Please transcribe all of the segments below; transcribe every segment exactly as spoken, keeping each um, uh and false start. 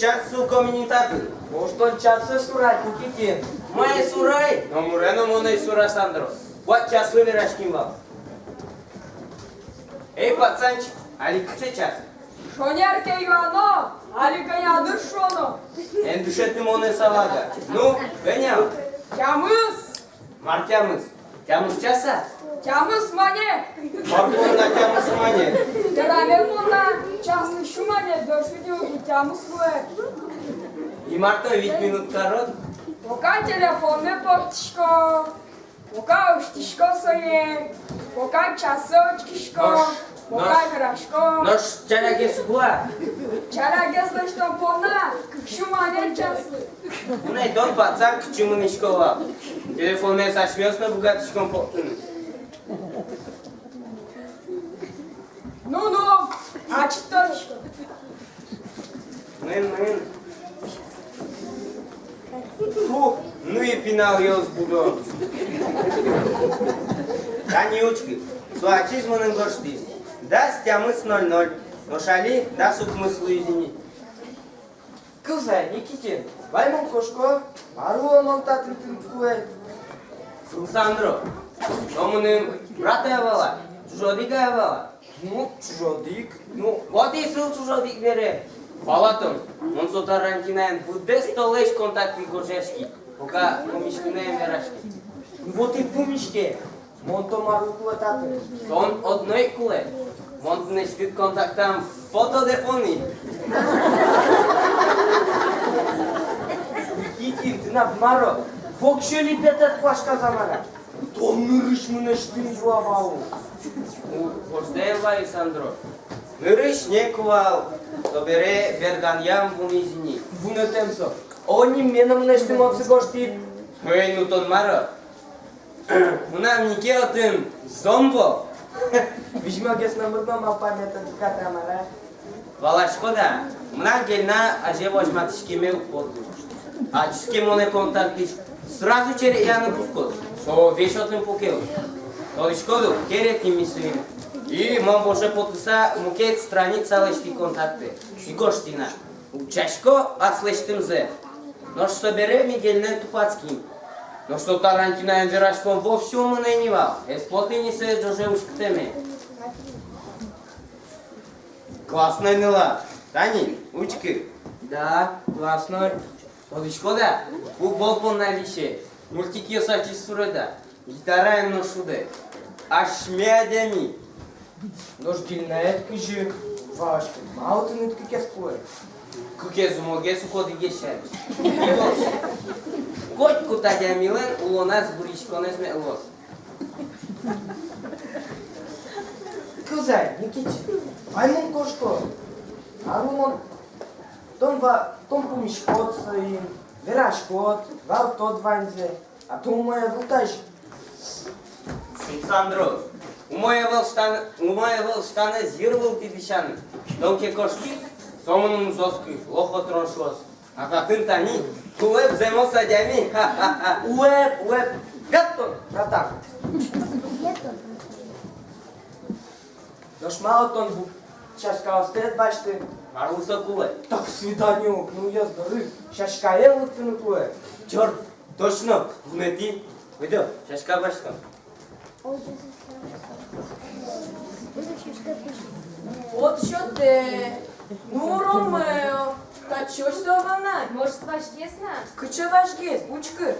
Час сылӥськом ини татын. Нош тон час ӧй сура, Никитин. Мае сурай? Номыре но мон ӧй сура, Сандро. Куать часлы вераським вал. Эй, пацанчик, али кыӵе час? Шонер ке юано, али кӧня дыр шуоно. Эн дышеты монэ, салага. Ну, кӧня? Тямыс. Мар тямыс? Тямыс часа? Тямыс мане. Мар понна тямыс мане? Вераме понна, час кызь сю мане, дыр шуо, и тямыс луэ. И мар тон вить минут карод? Пока телефонме поттӥсько, пока усьтӥсько сое, пока часэ учкисько, нош, пока нош, верасько. Нош чалякгес уг луы-а? Чалякгес лэсьтон понна кызь сю мане часлы. Мынэ, тон, пацан, кытчы мынӥськод вал? Телефонмес асьмеос но быгатӥськом поттыны. Ну-ну, ачид тодӥськод. Мын, мын. Фу, ну и пиналъёс будо. Тани учкы, со ачиз мыным гожтӥз: дас тямыс ноль ноль. Нош али дас укмыс луиз ини. Кылзэ, Никитин, вай мон кошко, мар луэ мон татын тыныд кулэ. Сыл, Сандро, со мыным брат ӧй вал-а, чужой одӥг ӧй вал-а? Ну, чужой одӥг. Ну, вот и сыл чужой одӥг бере. Вала тон, мон со Тарантиноен быдэс толэзь контактын гожъяськи, пока пумиськыны ӧй вераськы. Ну вот и пумиське. Мон тон марлы кулэ татын? Тон одно ик кулэ. Мон тынэсьтыд контактам фото дэ пони. Никитин, тынад мар-о, воксё липет ӧд куашказ-а, мар-а? Тон нырысь мынэсьтым юа вал. Ну, вождэ эн вай, Сандро. Нырысь некуал, собере берганъям вунӥз ини. Вунэтэм со. О, нимме но мынэсьтым отсы гожтӥд. Эй, ну тон мар-о. Мынам нике отын зомбо. Визьмогес номыр но малпамед ӧд быгаты, мар-а? Валаськод-а, мынам гельна азе возьматӥськеме уг поты. Адӟиз ке монэ контактысь, сразу черекъяны кутскоз. Со весь отын пуке ук. Тодӥськод ук, керетӥ ми соин. И мон воже потыса мукет страница лэсьтӥ контактэ. И гожтӥ на. Утчасько аслэсьтымзэ. Нош собере ми гельнэн тупатским. Нош со Тарантиноен вераськон вовсе умой ни вал. Ӧз поты ни сое ӝоже уськытэме. Классной ныл-а? Тани, учкы. Да, классной. Тодӥськод-а, футбол понна висе. Мультикъёс ачиз суреда. Гитараен но шудэ. Асьме адями. Нош гильнаед кызьы? Васька, малы тыныд кыкез кулэ? Кыкез умойгес ук, одӥгез сярысь. Котькуд адямилэн улоназ бырйиськонэз мед луоз. Кылзэ, Никитин, вай мон кошко. Али мон, тон ва-, тон пумиськод соин, вераськод, валэктод ваньзэ. А то умой ӧвӧл тазьы. Сандро, умой ӧвӧл штан-, умой ӧвӧл штанэз йыр вылтӥ дӥсяны. Тон ке кошкид, со мыным уз оскы, лохо трон шуоз. А татын тани, кулэп зэмос адями, ха-ха-ха. Уэп, уэп, гад тон, братан. Нош малы тон бу-, сяськаостэд басьты? Марлы со кулэ? Так свидание ук, ну, я здоры. Сяськаен лыктыны кулэ. Чёрт, точно, вунэтӥ. Ойдо, сяська басьтом. Вот сётэ. Ну, Ромео, качош со вал на. Может, вазьгес на? Кыӵе вазьгес, учкы.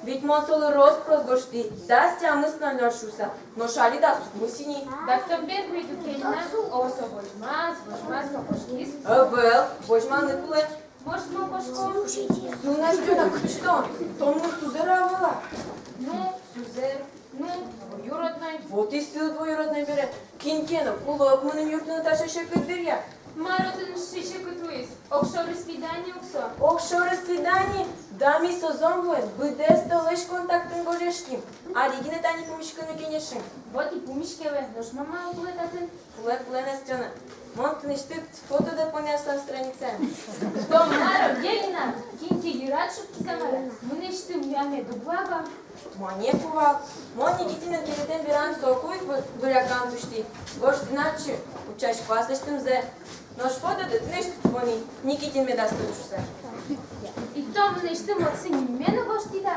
Ведь мон солы рос-прос гожтӥ, дас тямыс ноль ноль шуыса, нош али дас укмыс ини. Так тон бен вуид ук ини на, о, со возьмаз, возьмаз но кошкиз. Ӧвӧл, возьманы кулэ. Может, мон кошко? Сыл, Настёна, кыӵе тон? Тон мыным сузэр-а, ӧвӧл-а? Ну, сузэр, ну, двоюродной. Вот и сыл двоюродной бере. Кин ке но кулэ ук мыным юрттыны таӵе секыт дыръя. Мар отын секыт луиз? Огшоры свидание ук со. Огшоры свидание? Да ми со зомбоен быдэс толэзь контактын гожъяським. Али гинэ тани пумиськыны кенешим. Вот и пумиське вал, нош мар малы кулэ татын? Кулэ, кулэ, Настёна. Мон тынэсьтыд фото дэ пони аслам страницаям. Что, мар-о, Гелина? Кин ке йырад шуккиз-а, мар-а? Мынэсьтым юамед уг луы-а вал? Мае ке вал. Мон Никитинэн керетэм берам соку ик вы-, выль аккаунт усьтӥ. Гожтӥ на отчы, утчасько аслэсьтымзэ. Нош фотоды тынэсьтыд пони, Никитин медаз тоды шуса. И тон мынэсьтым отчы нимме но гожтӥд-а?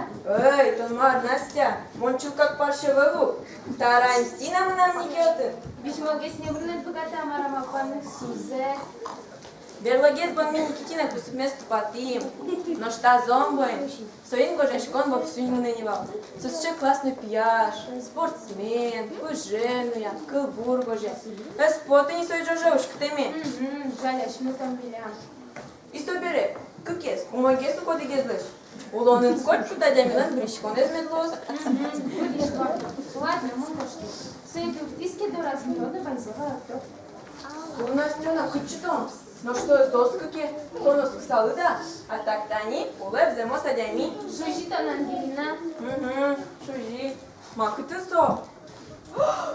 Эй, тон мар, Настя, мон чылкак парсь ӧвӧл ук. Тарантино мынам нике отын. Визьмогес номырыныз быгатэ-а мар-а малпаны, сузэр? Берлогес бон ми Никитинэн кусыпмес тупатӥм. Нош та зомбоен соин гожъяськон вовсю ини мынэ ни вал. Со сыӵе классной пияш, спортсмен, пыжен уя, кылбур гожъя. Ӧз поты ни сое ӝоже уськытэме. Мгм, жалясь мутом милям. И собере, кыкез, умойгес ук одӥгезлэсь. Улонын котькуд адямилэн бырйиськонэз мед луоз. Мгм, бырйисько. Ладно, мон кошки. Сое юрттӥз ке дораз, милемлы ваньзэ валатод. Со, Настёна, кытчы тон? Нош сое соос кыке, тон оскысалыд-а? А так тани улэп зэмос адями. Шузи тон, Ангелина. Мгм, шузи. Ма, кытын со?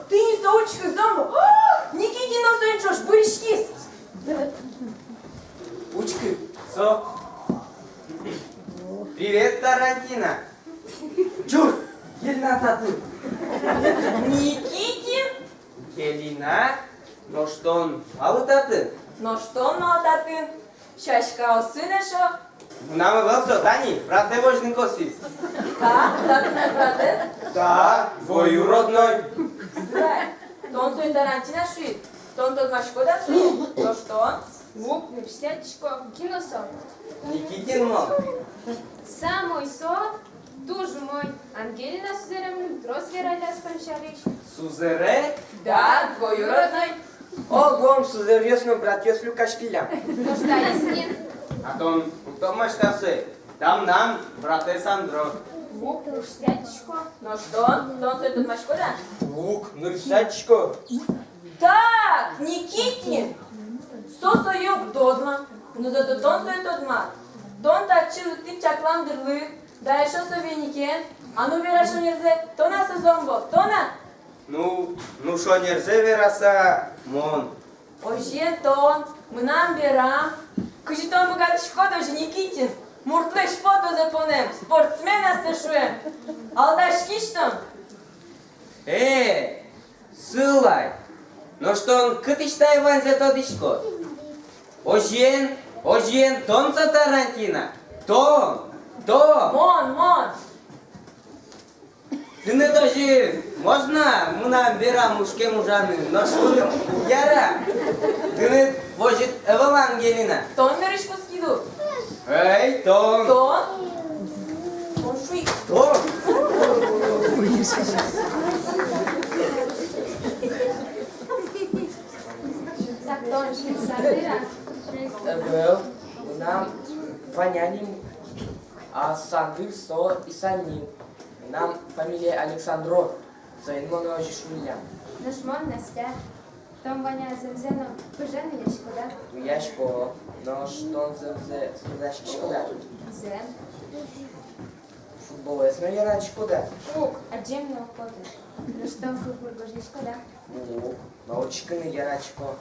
Тӥни со, учкы, зомбо. Никитин но соин ӵош бырйиськиз. Учкы, со. Привет, Тарантино. Чурт, Гелина татын. Никитин? Гелина, нош тон малы татын? Нош тон малы татын? Сяськаосын эшшо. Мынам ӧвӧл со, тани братэ возьыны косӥ. Та, та тынад братэ? Да, двоюродной. Зай, тон сое Тарантино шуид, тон тодмаськод-а сое? Нош тон? Уг, нырысь адӟисько. Кин со? Никитин мон. Самой со. Туж умой. Ангелина сузэремын трос вералляз тон сярысь. Сузэре? Да, двоюродной. Огом, сузэръёс но братъёс люкаськиллям. Нош таиз кин? А тон уг тодмаськы-а сое? Та мынам братэ Сандро. Уг, нырысь адӟисько. Нош тон? Тон сое тодмаськод-а? Уг, нырысь адӟисько. Так, Никитин! Со сое уг тодма, но зато тон сое тодмад. Тон татчы лыктӥд чаклам дырлы, да эшшо со веникен. А ну, вера шонерзэ, тон-а со зомбо, тон-а? Ну, ну, шонерзэ вераса, мон. Озьыен тон, мынам берам. Кызьы тон быгатӥськод озьы, Никитин, муртлэсь фотозэ понэм, спортсмен ассэ шуэм? Алдаськись тон. Э, сылай. Нош тон кытысь тае ваньзэ тодӥськод? Озьыен, озьыен тон со Тарантино? Тон, тон. Мон, мон. Тыныд озьы можно мынам берам ужкем ужаны? Нош мыным уг яра. Тыныд возьыт ӧвӧл, Ангелина. Тон нырысь кутскид ук. Эй, тон! Тон? Тон шуи. Тон! Так, тон шуи, Сандра. Ӧвӧл, мынам Ваня ним, а Сандыр со Исан ним. Мынам фамилия Александров. Соин монэ озьы шуиллям. Нош мон Настя. Тон, Ваня, зэмзэ но пыжен уяськод-а? Уясько. Нош тон зэмзэ но сузаськиськод-а? Зэм. Футболэз но яратӥськод-а? Уг, адӟем но уг поты. Нош тон кылбур гожъяськод-а? Уг, но учкыны яратӥсько.